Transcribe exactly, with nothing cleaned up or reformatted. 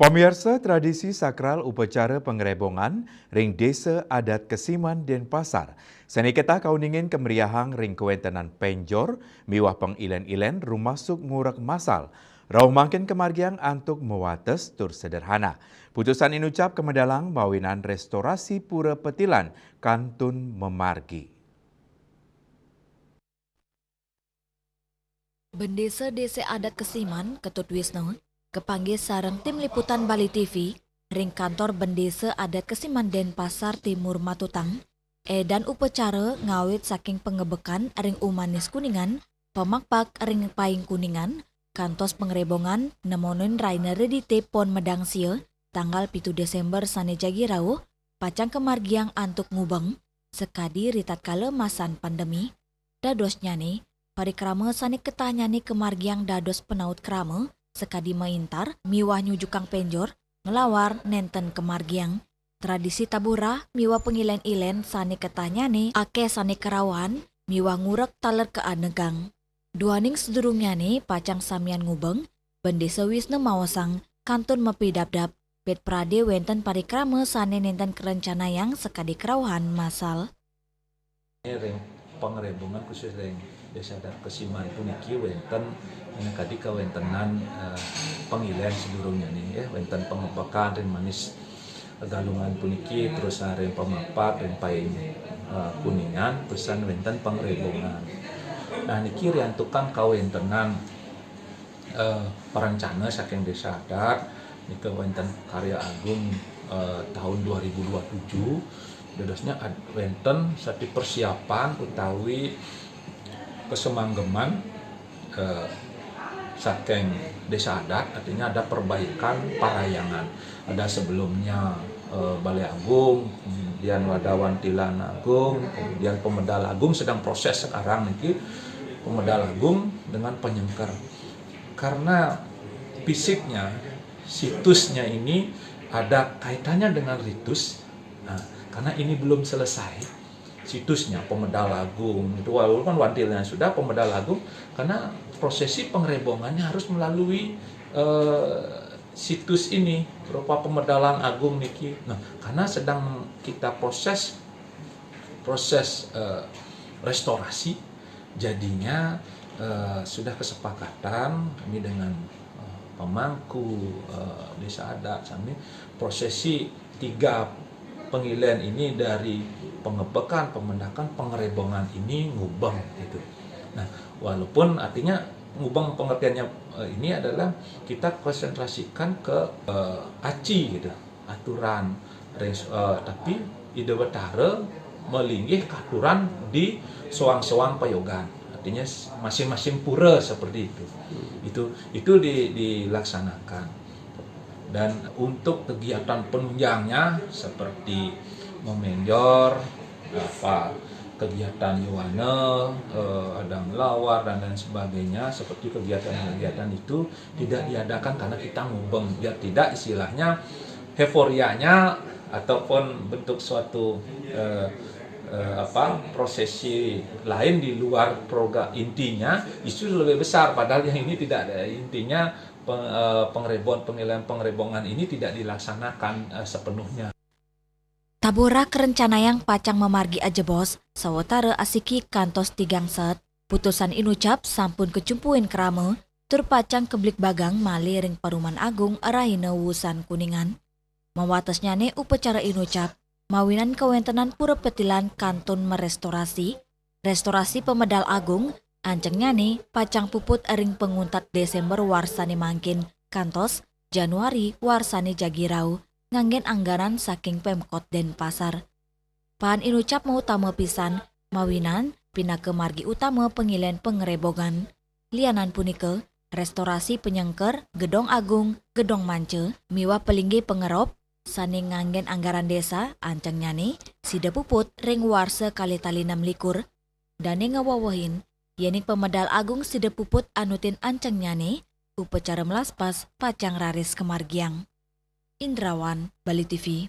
Pamiarsa, tradisi sakral upacara pangrebongan ring Desa Adat Kesiman Denpasar sane ketah kauningin kameriahang ring kawentenan penjor miwah pangilen-ilen rumasuk ngurek masal. Rauh mangkin kamargiang antuk mawates tur sederhana. Putusan inucap kamedalang mawinan restorasi Pura Petilan kantun mamargi. Bendesa Desa Adat Kesiman, Ketut Wisnu, kapanggih sareng Tim Liputan Bali T V ring kantor Bendesa Adat Kesiman Denpasar Timur matutang, edan upacara ngawit saking pangebekan ring umanis Kuningan, pamakpak ring paing Kuningan, kantos pangrebongan nemonin raina Redite Pon Medangsia, tanggal pitu Desember sane jagi rauh, pacang kamargiang antuk ngubeng, sakadi ritatkala masan pandemi. Dadosnyane, parikrama sane ketahnyane kamargiang dados panaut krama, sakadi maintar miwah nyujukang penjor, nglawar nenten kamargiang. Tradisi tabuh rah miwah pangilen-ilen sane ketahnyane akeh sane karauhan miwah ngurek taler kaanegang. Duaning sadurungnyane pacang samian ngubeng, Bendesa Wisnu maosang kantun mapidabdab, pit prade wenten parikrama sane nenten karencanayang sakadi karauhan masal. Ring pangrebongan khusus ring Desa Adat Kesiman puniki wenten, kadi kawentenan, eh, pangilen sadurungnyane, ya, wenten pangebekan ring manis Galungan puniki, terus ring pamapak ring paing, eh, Kuningan, pesan wenten pangrebongan. Nah, niki riantukan kawentenan, eh, parencana saking Desa Adat, nika wenten karya agung, eh, tahun dua ribu dua tujuh, dadosnya ad-, wenten sati persiapan utawi kasemanggeman, eh, saking Desa Adat, artinya ada perbaikan parayangan. Ada sebelumnya, eh, Balai Agung, kemudian ada Wantilan Agung, kemudian Pemedal Agung sedang proses sekarang niki, Pemedal Agung dengan penyengker. Karena fisiknya, situsnya ini ada kaitannya dengan ritus. Nah, karena ini belum selesai, situsnya Pemedal Agung itu, walaupun wantilnya sudah, Pemedal Agung, karena prosesi pangrebongannya harus melalui, eh, situs ini berupa Pemedalan Agung niki. Nah, karena sedang kita proses, proses, eh, restorasi, jadinya, eh, sudah kesepakatan kami dengan, eh, pemangku, eh, Desa Adat, sami prosesi tiga pangilen ini, dari pengebekan, pemendakan, pangrebongan ini ngubeng gitu. Nah, walaupun artinya ngubeng pengertiannya, eh, ini adalah kita konsentrasikan ke, eh, aci gitu, aturan, res-, eh, tapi Ida Betara malinggih katuran di soang-soang payogan. Artinya s-, masing-masing pura seperti itu. Itu, itu di-, dilaksanakan. Dan untuk kegiatan penunjangnya seperti memenjor, apa, kegiatan yowana, eh, ada melawar dan lain sebagainya, seperti kegiatan-kegiatan itu tidak diadakan karena kita ngubeng. Biar tidak istilahnya euforianya ataupun bentuk suatu, eh, eh, apa, prosesi lain di luar program intinya, justru lebih besar. Padahal yang ini tidak ada intinya, pe-, eh, pangrebon-, pangilen pangrebongan ini tidak dilaksanakan, eh, sepenuhnya. Tabuh rah karencanayang pacang mamargi ajebos, sawatara asiki kantos tigang set. Putusan inucap sampun kacumpuin krama, tur pacang kabligbagang malih ring Paruman Agung rahina wusan Kuningan. Mawatesnyane upacara inucap, mawinan kawentenan Pura Petilan kantun marestorasi, restorasi Pemedal Agung, ancengnyane pacang puput ring panguntat Desember warsane mangkin, kantos Januari warsane jagi rauh, nganggen anggaran saking Pemkot Denpasar. Paan inucap mautama pisan, mawinan pinaka margi utama pangilen pangrebongan. Lianan punika, restorasi panyengker, gedong agung, gedong manca, miwah palinggih pangerop, sane nganggen anggaran desa, ancengnyane sida puput ring warsa kalih tali nem likur. Dane ngawewehin, yening Pemedal Agung sida puput anutin ancengnyane, upacara mlaspas pacang raris kamargiang. Indrawan, Bali T V.